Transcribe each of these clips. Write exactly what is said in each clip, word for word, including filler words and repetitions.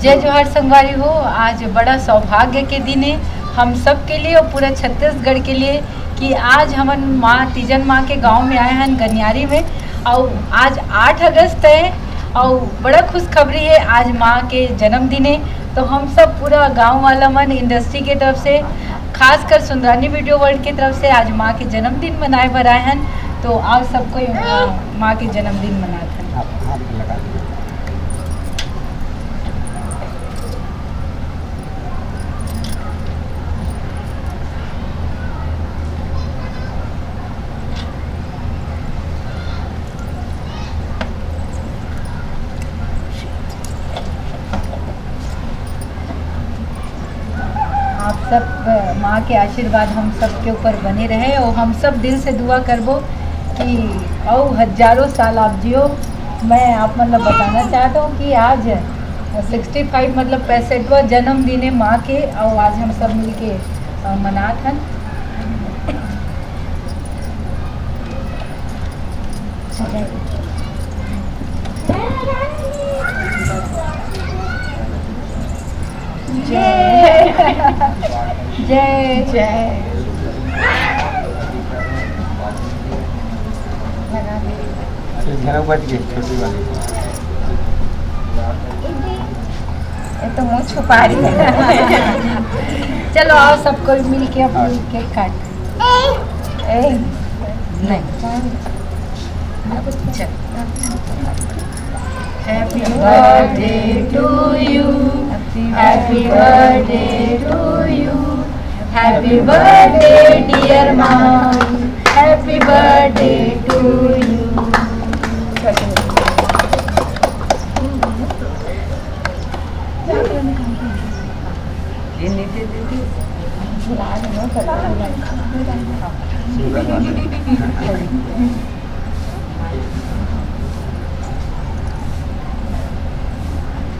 जय जोहार संगवारी हो। आज बड़ा सौभाग्य के दिन है हम सब के लिए और पूरा छत्तीसगढ़ के लिए कि आज हमन माँ तीजन माँ के गांव में आए हन गनियारी में। और आज आठ अगस्त है और बड़ा खुशखबरी है, आज माँ के जन्मदिन है। तो हम सब पूरा गांव वाला मन इंडस्ट्री के तरफ से, खासकर सुंदरानी वीडियो वर्ल्ड के तरफ से आज माँ के जन्मदिन मनाए बर आए हन। तो आप सबको माँ के जन्मदिन मनात हन। आप सब, अ, माँ के आशीर्वाद हम सब के ऊपर बने रहे और हम सब दिल से दुआ करबो कि अउ हजारों साल आप जियो। मैं आप मन ला बताना चाहता हूँ कि आज सिक्सटी फाइव, मतलब पैंसठवाँ जन्मदिन है माँ के, और आज हम सब मिलके, अ, मनात हन। जय। जय। जय। ये झनक बच गई, छोटी वाली। ये तो मुंह छुपा रही है। चलो आओ, सब कोई मिलके अपनी केक काट। ए, नहीं। चल। Happy birthday to you. Happy birthday to you. Happy birthday, dear mom. Happy birthday to you.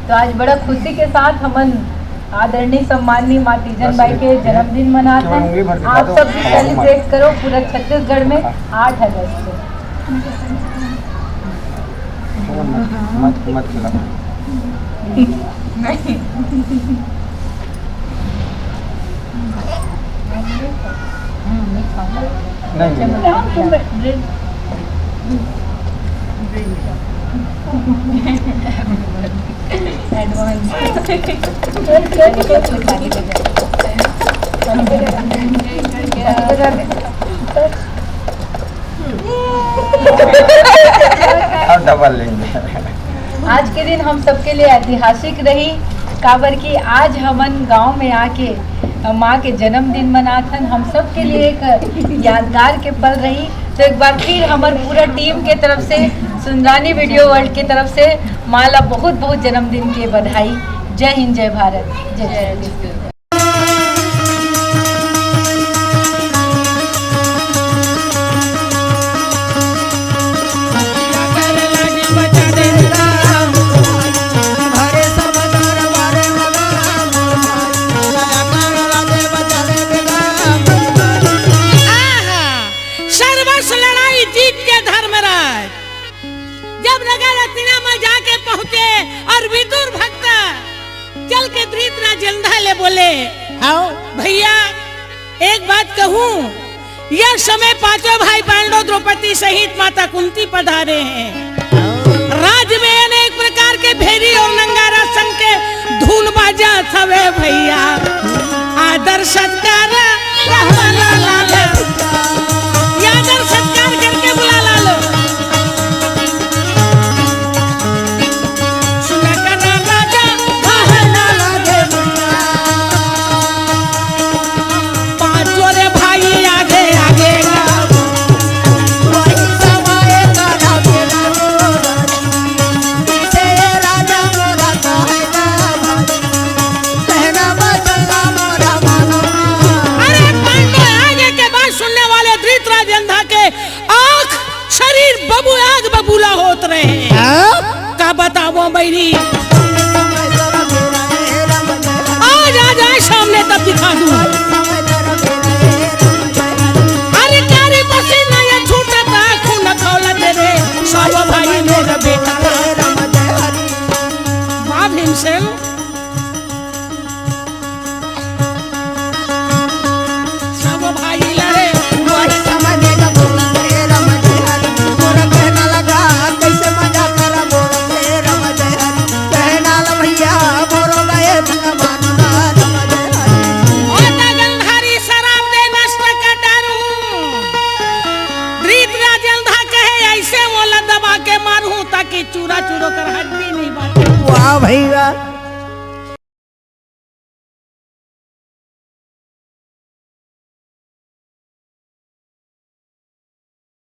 तो आज बड़ा खुशी के साथ हमन आदरणीय सम्माननीय माँ तीजन बाई के जन्मदिन मनात हन। आप सब भी सेलिब्रेट करो पूरा छत्तीसगढ़ में आठ अगस्त को। मत, मत खिला। नहीं। नहीं, नहीं। अब डबल लेंगे। आज के दिन हम सबके लिए ऐतिहासिक रही, काबर कि आज हमन गांव में आके, अ, माँ के जन्मदिन मनाथन। हम सबके लिए एक यादगार के पल रही। तो एक बार फिर हमर पूरा टीम के तरफ से, सुंदरानी वीडियो वर्ल्ड के तरफ से माँ ला बहुत बहुत जन्मदिन के बधाई। जय हिंद, जय भारत, जय छत्तीसगढ़। आहा! सर्वस्व लड़ाई जीत के धर्मराज। जब नगर रतिना में जाके पहुंचे और विदुर भक्त चल के धृतराज जंधा ले बोले, "आओ भैया, एक बात कहूं, यह समय पांचों भाई पांडव द्रौपदी सहित माता कुंती पधारे हैं। राज में अनेक प्रकार के भेरी और नंगारा संग के धुन बाजा थवे भैया। आदर सत्कार रहवाला लाला, ये आदर सत्कार करके बुला ला लो।" अरे पांडव आगे के बात सुनने वाले धृतराज अंधा के आंख, शरीर बबू आग बबूला होत रहे। हाँ? का बतावो बैरी, आज आ जाए सामने तब दिखा दूं। अरे कारी पसीना ये छूटता खून खौलत रे, सब भाई मोर बेटा। वाह भीमसेन, कभी नहीं बात। वाह भैया।